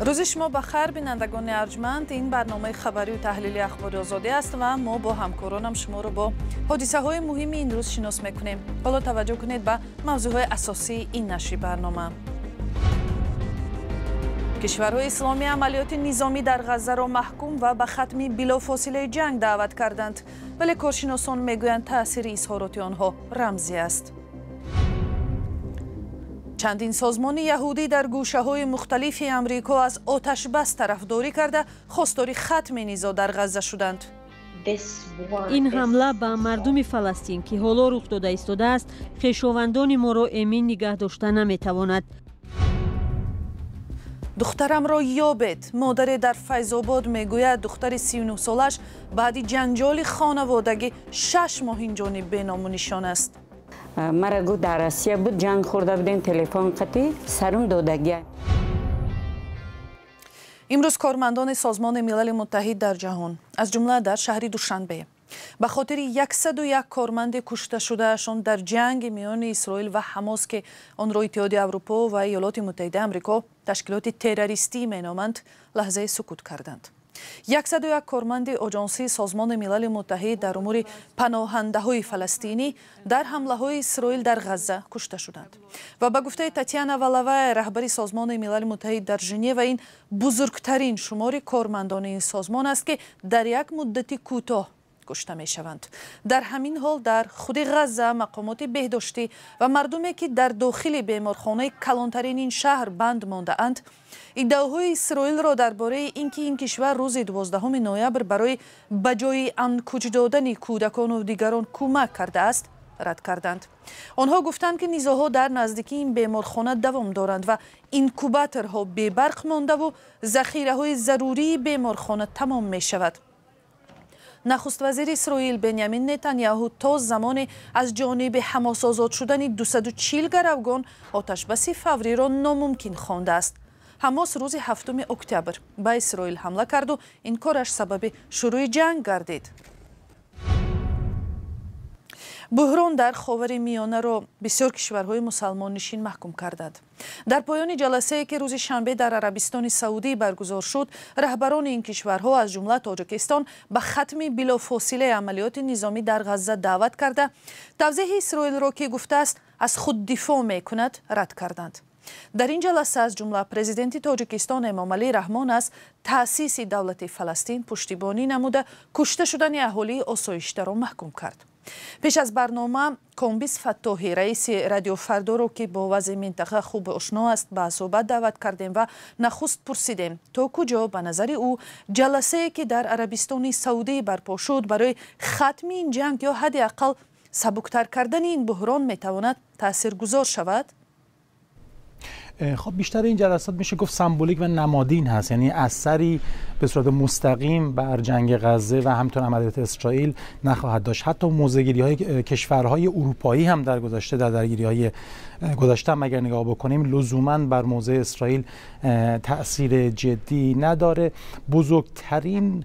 Рӯзи шумо ба хайр, бинандагони арҷманд. Ин барномаи хабарию таҳлили Ахбори Озодӣ аст ва мо бо ҳамкоронам шуморо бо ҳодисаҳои муҳими ин рӯз шинос мекунем. Ҳоло таваҷҷӯҳ кунед ба мавзӯъҳои асосии ин нашри барнома. Кишварҳои исломӣ амалиёти низомӣ дар Ғаззаро маҳкум ва ба хатми билофосилаи ҷанг даъват карданд, вале коршиносон мегӯянд, таъсири изҳороти онҳо рамзӣ аст. Чандин созмони яҳудӣ дар гӯшаҳои мухталифи Амрико аз оташбас тарафдорӣ карда, хостори хатми низоъ дар Ғазза шуданд. Ин ҳамла ба мардуми Фаластин, ки ҳоло рух дода истодааст, хешовандони моро эмин нигаҳ дошта наметавонад. Духтарамро ёбед. Модаре дар Файзобод мегӯяд, духтари 39-солааш баъди ҷанҷоли хонаводагӣ 6 моҳ инҷониб беному нишон аст. Мара гуфт, дар Россия буд, ҷанг хӯрда будем, телефон қатӣ сарум додагия. Имрӯз кормандони Созмони Милали Муттаҳид дар ҷаҳон, аз ҷумла дар шаҳри Душанбе, ба хотири 101 корманди кушташудаашон дар ҷанги миёни Исроил ва Ҳамос, ки онро Иттиҳоди Аврупо ва Иёлоти Муттаҳидаи Амрико ташкилоти террористӣ меноманд, лаҳзаи сукут карданд. 101 корманди Оҷонсии Созмони Милали Муттаҳид дар умури паноҳандаҳои фаластинӣ дар ҳамлаҳои Исроил дар Ғазза кушта шуданд ва ба гуфтаи Татьяна Валовая, раҳбари Созмони Милали Муттаҳид дар Женева, ин бузургтарин шумори кормандони ин созмон аст, ки дар як муддати кӯтоҳ кушта мешаванд. Дар ҳамин ҳол, дар худи Ғазза мақомоти беҳдоштӣ ва мардуме, ки дар дохили беморхонаи калонтарин ин шаҳр банд мондаанд, иддаоҳои Исроилро дар бораи ин ки ин кишвар рӯзи 12 ноябр барои ба ҷои амн кӯч додани кӯдакону дигарон кӯмак кардааст, рад карданд. Онҳо гуфтанд, ки низоъҳо дар наздикии ин беморхона давом доранд ва инкубаторҳо бебарқ мондаву захираҳои зарурии беморхона тамом мешавад. Нахуствазири Исроил Бенямин Нетаняҳу то замоне аз ҷониби Ҳамос озод шудани 240 гаравгон оташбаси фавриро номумкин хондааст. Ҳамос рӯзи 7 октябр ба Исроил ҳамла карду ин кораш сабаби шурӯи ҷанг гардид. Буҳрон дар Ховари Миёнаро бисёр кишварҳои мусалмоннишин маҳкум карданд. Дар поёни ҷаласае, ки рӯзи шанбе дар Арабистони Саудӣ баргузор шуд, раҳбарони ин кишварҳо, аз ҷумла Тоҷикистон, ба хатми билофосилаи амалиёти низомӣ дар Ғазза даъват карда, тавзеҳи Исроилро, ки гуфтааст, аз худ дифоъ мекунад, рад карданд. Дар ин ҷаласа аз ҷумла президенти Тоҷикистон Эмомалӣ Раҳмон аз таъсиси давлати Фаластин пуштибонӣ намуда, кушта шудани аҳолии осоиштаро маҳкум кард. Пеш аз барнома Комбиз Фаттоҳӣ, раиси Радио Фардоро, ки бо вазъи минтақа хуб ошно аст, ба суҳбат даъват кардем ва нахуст пурсидем, то куҷо ба назари ӯ ҷаласае, ки дар Арабистони Саудӣ барпо шуд, барои хатми ин ҷанг ё ҳадди ақал сабуктар кардани ин буҳрон метавонад таъсиргузор шавад. خب، بیشتر این جلسات میشه گفت سمبولیک و نمادین هست، یعنی اثری به صورت مستقیم بر جنگ غزه و همینطور عملیات اسرائیل نخواهد داشت. حتی موضع‌گیری های کشورهای اروپایی هم در گذشته، در درگیری های گذشته هم اگر نگاه بکنیم، لزوما بر موضع اسرائیل تاثیر جدی نداره. بزرگترین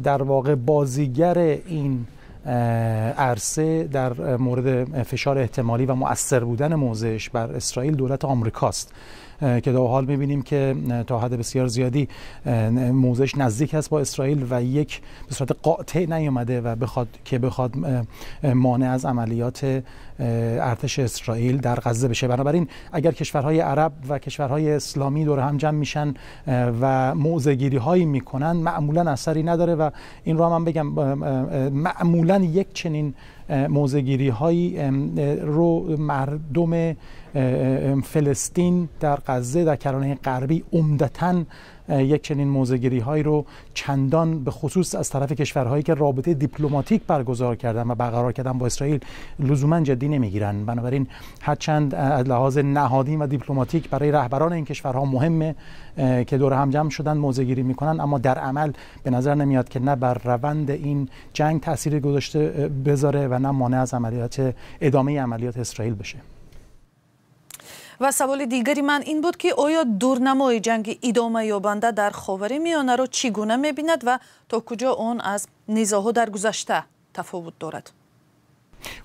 در واقع بازیگر این عرصه در مورد فشار احتمالی و مؤثر بودن موضعش بر اسرائیل دولت آمریکاست که تا حال میبینیم که تا حد بسیار زیادی موضعش نزدیک است با اسرائیل و یک به صورت قاطع نیومده و بخواد که بخواد مانع از عملیات ارتش اسرائیل در غزه بشه. بنابراین اگر کشورهای عرب و کشورهای اسلامی دور هم جمع میشن و موضع گیری هایی میکنن، معمولا اثری نداره و این رو هم بگم، معمولا یک چنین موضع گیری هایی رو مردم فلسطین در غزه، در کرانه غربی، عمدتا یک چنین موضع‌گیری هایی رو چندان، به خصوص از طرف کشورهایی که رابطه دیپلماتیک برگزار کردن و برقرار کردن با اسرائیل، لزوما جدی نمیگیرن. بنابراین هرچند از لحاظ نهادی و دیپلماتیک برای رهبران این کشورها مهمه که دور هم جمع شدن، موضع‌گیری میکنن، اما در عمل به نظر نمیاد که نه بر روند این جنگ تاثیر گذاشته بذاره و نه مانع از ادامه عملیات اسرائیل بشه. Ва саволи дигари ман ин буд, ки оё дурнамои ҷанги идома ёбанда дар Ховари Миёнаро чӣ гуна мебинад ва то куҷо он аз низоъҳо дар гузашта тафовут дорад.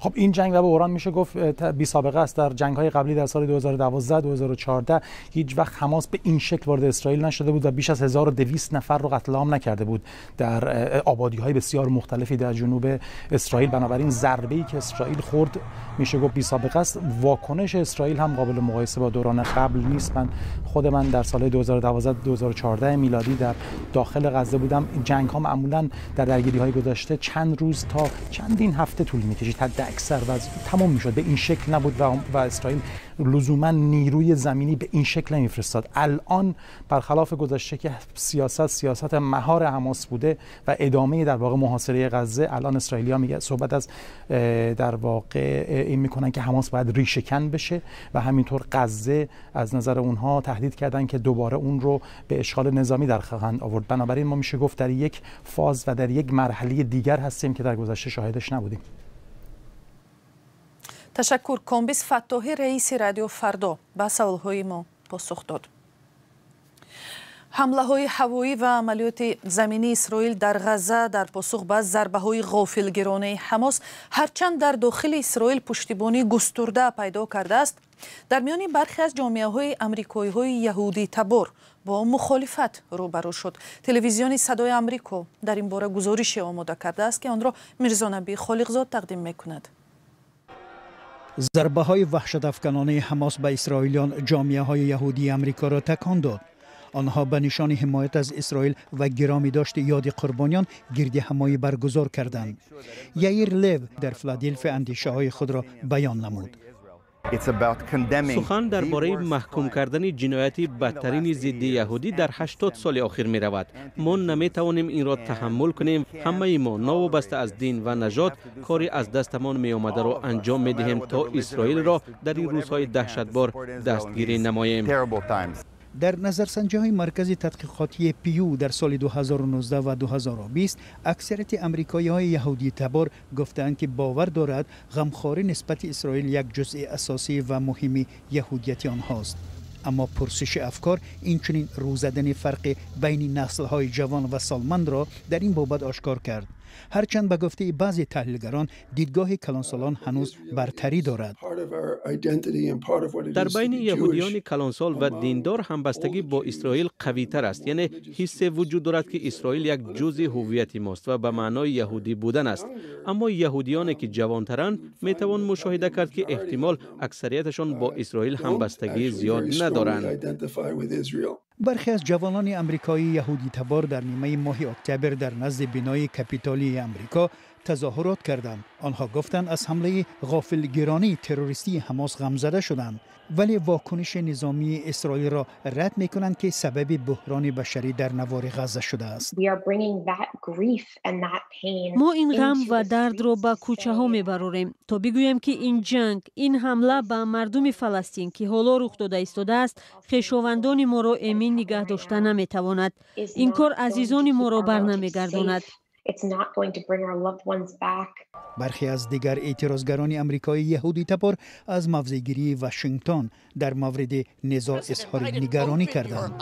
خب این جنگ و بحران میشه گفت بی سابقه است. در جنگ های قبلی در سال 2012 2014 هیچ وقت حماس به این شکل وارد اسرائیل نشده بود و بیش از 1200 نفر رو قتل عام نکرده بود در آبادی های بسیار مختلفی در جنوب اسرائیل. بنابراین ضربه ای که اسرائیل خورد میشه گفت بی سابقه است. واکنش اسرائیل هم قابل مقایسه با دوران قبل نیست. من خود من در سال 2012 2014 میلادی در داخل غزه بودم. جنگ ها معمولا در درگیری های گذشته چند روز تا چندین هفته طول میکشید حد اکثر و تمام میشد. به این شکل نبود و اسرائیل لزوما نیروی زمینی به این شکل نمیفرستاد. الان برخلاف گذشته که سیاست مهار حماس بوده و ادامه در واقع محاصره غزه، الان اسرائیلیا میگه صحبت از در واقع این میکنن که حماس باید ریشه‌کن بشه و همینطور غزه از نظر اونها تهدید کردن که دوباره اون رو به اشغال نظامی در خواهند آورد. بنابراین ما میشه گفت در یک فاز و در یک مرحله دیگر هستیم که در گذشته شاهدش نبودیم. Ташаккур. Комбиз Фаттоҳӣ, раиси Радио Фардо, ба саволҳои мо посух дод. Ҳамлаҳои ҳавоӣ ва амалиёти заминии Исроил дар Ғазза дар посух ба зарбаҳои ғофилгиронаи Ҳамос ҳарчанд дар дохили Исроил пуштибонии густурда пайдо кардааст, дар миёни бархе аз ҷомеаҳои амрикоиҳои яҳудитабор бо мухолифат рӯбарӯ шуд. Телевизиони Садои Амрико дар ин бора гузорише омода кардааст, ки онро Мирзонабӣ Холиқзод тақдим мекунад. Зарбаҳои ваҳшатафканонаи Ҳамос ба исроилиён ҷомеаҳои яҳудии Амрикоро такон дод. Онҳо ба нишони ҳимоят аз Исроил ва гиромӣ дошти ёди қурбониён гирди ҳамоӣ баргузор карданд. Яир Лев дар Филаделфия андешаҳои худро баён намуд. Сухан дар бораи маҳкум кардани ҷинояти бадтарини зидди яҳудӣ дар 80 соли охир меравад. Мо наметавонем инро таҳаммул кунем. Ҳамаи мо новобаста аз дин ва нажод кори аз дастамон меомадаро анҷом медиҳем, то Исроилро дар ин рӯзҳои даҳшатбор дастгирӣ намоем. Дар назарсанҷиҳои маркази тадқиқотии Пью дар соли 2019 ва 2020 аксарияти амрикоиҳои яҳудитабор гуфтаанд, ки бовар дорад ғамхорӣ нисбати Исроил як ҷузъи асосӣ ва муҳими яҳудияти онҳост. Аммо пурсиши афкор инчунин рӯ задани фарқи байни наслҳои ҷавон ва солмандро дар ин бобат ошкор кард. Ҳарчанд ба гуфтаи баъзе таҳлилгарон дидгоҳи калонсолон ҳанӯз бартарӣ дорад. Дар байни яҳудиёни калонсол ва диндор ҳамбастагӣ бо Исроил қавитар аст. Яъне ҳиссе вуҷуд дорад, ки Исроил як ҷузъи ҳуввияти мост ва ба маънои яҳудӣ будан аст. Аммо яҳудиёне ки ҷавонтаранд, метавон мушоҳида кард, ки эҳтимол аксарияташон бо Исроил ҳамбастагии зиёд надоранд. Бархе аз ҷавонони амрикоии яҳудитабор дар нимаи моҳи октябр дар назди бинои Капитолии Амрико тазоҳурот карданд. Онҳо гуфтанд, аз ҳамлаи ғофилгиронии террористии Ҳамос ғамзада шуданд, вале вокуниши низомии Исроилро рад мекунанд, ки сабаби буҳрони башарӣ дар навори Ғазза шудааст. Мо ин ғам ва дардро ба кӯчаҳо мебарорем, то бигӯем, ки ин ҷанг, ин ҳамла ба мардуми Фаластин, ки ҳоло рух дода истодааст, хешовандони моро эмин нигаҳ дошта наметавонад. Ин кор азизони моро бар намегардонад. Бархе аз дигар эътирозгарони амрикои яҳудитабор аз мавзеъгирии Вашингтон дар мавриди низоъ изҳори нигаронӣ карданд.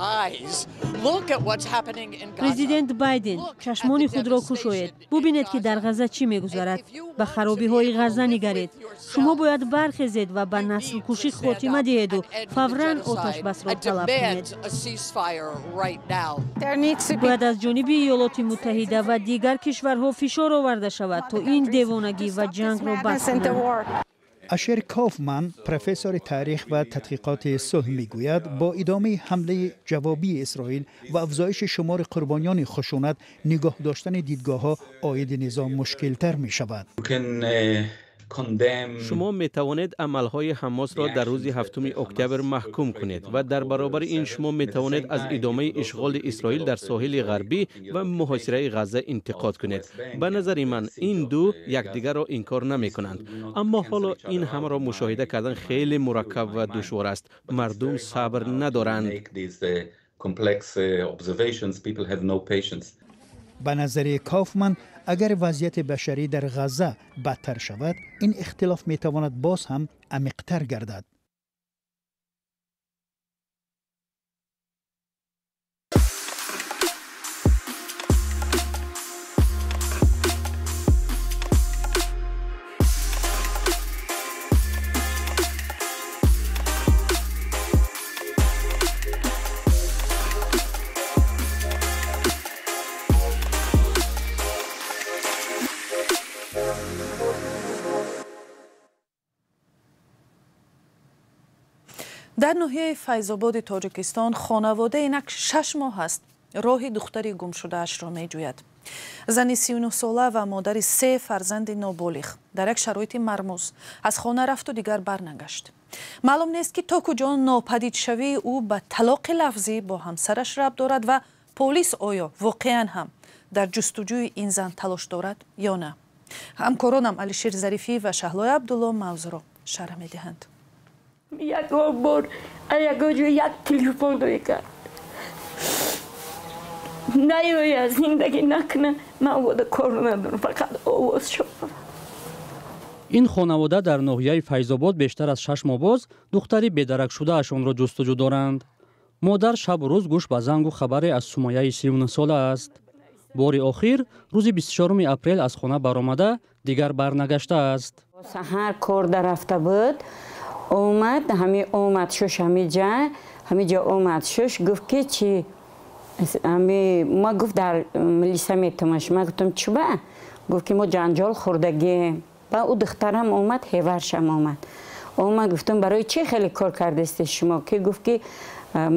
Президент Байден, чашмони худро кушоед, бубинед, ки дар Ғазза чӣ мегузарад. Ба харобиҳои Ғазза нигаред. Шумо бояд бархезед ва ба наслкушӣ хотима диҳеду фавран оташбасро талаб кунед. Бояд аз ҷониби Иёлоти Муттаҳида ва дигар кишварҳо фишор оварда шавад, то ин девонагӣ ва ҷангро бас кунанд. Ашер Кофман, профессори таърих ва тадқиқоти сулҳ, мегӯяд, бо идомаи ҳамлаи ҷавобии Исроил ва афзоиши шумори қурбониёни хушунат нигоҳ доштани дидгоҳҳо оиди низоъ мушкилтар мешавад. Шумо метавонед амалҳои Ҳамосро дар рӯзи 7 октябр маҳкум кунед ва дар баробари ин шумо метавонед аз идомаи ишғоли Исроил дар соҳили ғарбӣ ва муҳосираи Ғазза интиқод кунед. Ба назари ман, ин ду якдигарро инкор намекунанд. Аммо ҳоло ин ҳамаро мушоҳида кардан хеле мураккаб ва душвор аст. Мардум сабр надоранд. Ба назари Кофман, агар вазъияти башарӣ дар Ғазза бадтар шавад, ин ихтилоф метавонад боз ҳам амиқтар гардад. Дар ноҳияи Файзободи Тоҷикистон хонавода инак 6 моҳ аст, роҳи духтари гумшудаашро меҷӯяд. Зани 39-сола ва модари се фарзанди ноболиғ дар як шароити мармуз аз хона рафту дигар барнагашт. Маълум нест, ки то куҷо нопадидшавии ӯ ба талоқи лафзӣ бо ҳамсараш рабт дорад ва полис оё воқеан ҳам дар ҷустуҷӯи ин зан талош дорад ё на. Ҳамкоронам Алишер Зарифӣ ва Шаҳлои Абдулло мавзӯъро шарҳ медиҳанд. Ягон бор ягон ҷо як телефон кард, наёя, зиндагӣ накуна. Ман вода кор надорам, фақат овоз шавам. Ин хонавода дар ноҳияи Файзобод бештар аз 6 моҳ боз духтари бедаракшудаашонро ҷустуҷӯ доранд. Модар шабу рӯз гӯш ба зангу хабаре аз Сумаяи 39-сола аст. Бори охир рӯзи 24 апрел аз хона баромада, дигар барнагаштааст. Саҳар кор дарафта буд, омад, ҳами омад шуш, ҳамиҷа, ҳамиҷа омад шуш, гуфт ки чи ҳами ма, гуфт, дар милиса метумаш. Ма гуфтам, чуба? Гуфт ки мо ҷанҷол хӯрдагием. Ба ӯ духтарам омад, ҳеваршам омад. Омад, гуфтам, барои чӣ хеле кор кардасте шумо? Ки гуфт ки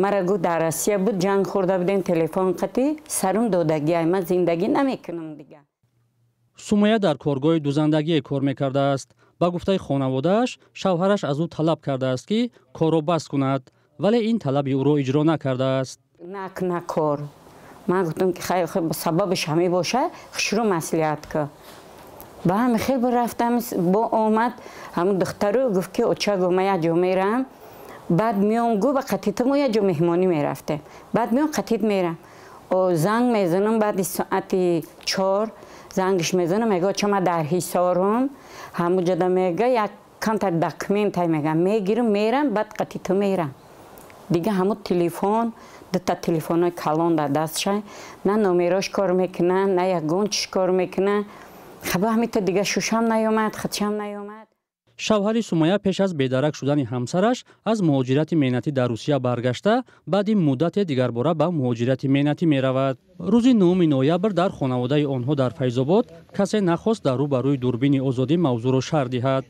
мара, гуфт, дар Россия буд, ҷанг хӯрда будем телефон қатӣ, сарум додагиай, ман зиндагӣ намекунам дига. Сумая дар коргоҳи дузандагие кор мекардааст. Ба гуфтаи хонаводааш, шавҳараш аз ӯ талаб кардааст, ки корро бас кунад, вале ин талаби ӯро иҷро накардааст. Накна кор. Ман гуфтам ки сабабаш ҳаме боша, хушрӯ маслиҳат ка. Ба ҳами хел рафтам, бо омад ҳамун духтару, гуфт ки оча, гуфт, ман як ҷо мерам, баъд меом, гу ба қатита мо як ҷо меҳмонӣ мерафтем, баъд меом, қатит мерам. Занг мезанам, баъди соати 4 зангш мезанам, мега, оча, ман дар Ҳисорум, ҳамуҷода, мега, як камтар документай, мега, мегирам, мерам, баъд қатита мерам. Дига ҳамун телефон, дута телефонҳои калон дар дастшай, на номерош кор мекунад, на ягон чиш кор мекунад. Хаба ҳамита дига шушам наёмад, худшам наёмад. Шавҳари Сумая пеш аз бедарак шудани ҳамсараш аз муҳоҷирати меҳнатӣ дар Русия баргашта, баъди муддате дигарбора ба муҳоҷирати меҳнатӣ меравад. Рӯзи 9 ноябр дар хонаводаи онҳо дар Файзобод касе нахост дар рӯ ба рӯи дурбини Озодӣ мавзӯъро шарҳ диҳад.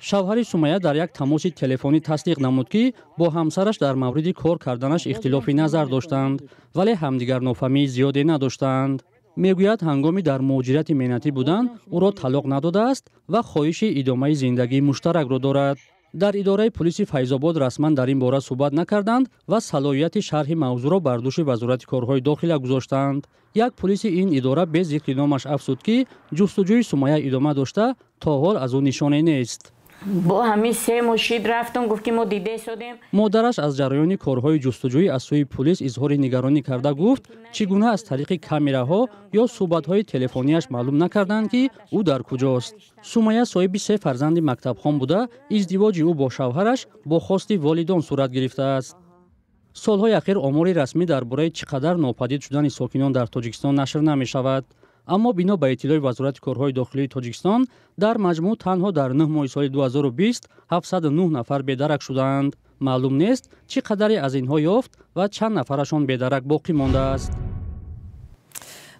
Шавҳари Сумая дар як тамоси телефонӣ тасдиқ намуд, ки бо ҳамсараш дар мавриди кор карданаш ихтилофи назар доштанд, вале ҳамдигарнофаҳмии зиёде надоштанд. Мегӯяд, ҳангоми дар муҳоҷирати меҳнатӣ будан ӯро талоқ надодааст ва хоҳиши идомаи зиндагии муштаракро дорад. Дар идораи пулиси Файзобод расман дар ин бора суҳбат накарданд ва салоҳияти шарҳи мавзӯъро бар дӯши Вазорати корҳои дохила гузоштанд. Як пулиси ин идора бе зикри номаш афзуд, ки ҷустуҷӯи Сумая идома дошта, то ҳол аз ӯ нишоне нест. Бо ҳамин се мошид рафтам, гуфт ки мо диде содем. Модараш аз ҷараёни корҳои ҷустуҷӯӣ аз сӯи пулис изҳори нигаронӣ карда, гуфт, чӣ гуна аз тариқи камераҳо ё суҳбатҳои телефонияш маълум накарданд, ки ӯ дар куҷост. Сумая соҳиби се фарзанди мактабхон буда, издивоҷи ӯ бо шавҳараш бо хости волидон сурат гирифтааст. Солҳои ахир омори расмӣ дар бораи чӣ қадар нопадид шудани сокинон дар Тоҷикистон нашр намешавад, аммо бино ба иттилои Вазорати корҳои дохилии Тоҷикистон, дар маҷмӯъ танҳо дар 9 моҳи соли 2020 709 нафар бедарак шудаанд. Маълум нест, чӣ қадаре аз инҳо ёфт ва чанд нафарашон бедарак боқӣ мондааст.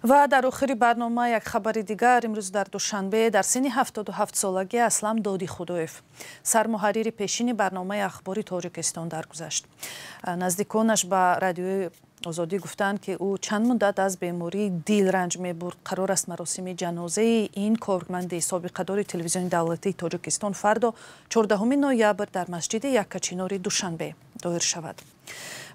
Ва дар охири барнома як хабари дигар. Имрӯз дар Душанбе дар синни 77-солагӣ Аслам Додихудоев, сармуҳаррири пешини барномаи Ахбори Тоҷикистон, даргузашт. Наздиконаш ба Радиои Озодӣ гуфтанд, ки ӯ чанд муддат аз бемории дил ранҷ мебурд. Қарор аст маросими ҷанозаи ин корманди собиқадори Телевизиони давлатии Тоҷикистон фардо, 14 ноябр, дар масҷиди Яккачинори Душанбе доир шавад.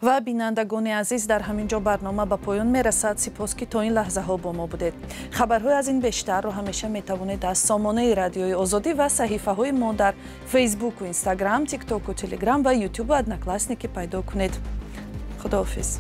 Ва бинандагони азиз, дар ҳамин ҷо барнома ба поён мерасад. Сипос, ки то ин лаҳзаҳо бо мо будед. Хабарҳои аз ин бештарро ҳамеша метавонед аз сомонаи Радиои Озодӣ ва саҳифаҳои мо дар Фейсбуку, Инстаграм, Тиктоку, Телеграм ва Ютубу Одноклассники пайдо кунед. Худоҳофиз.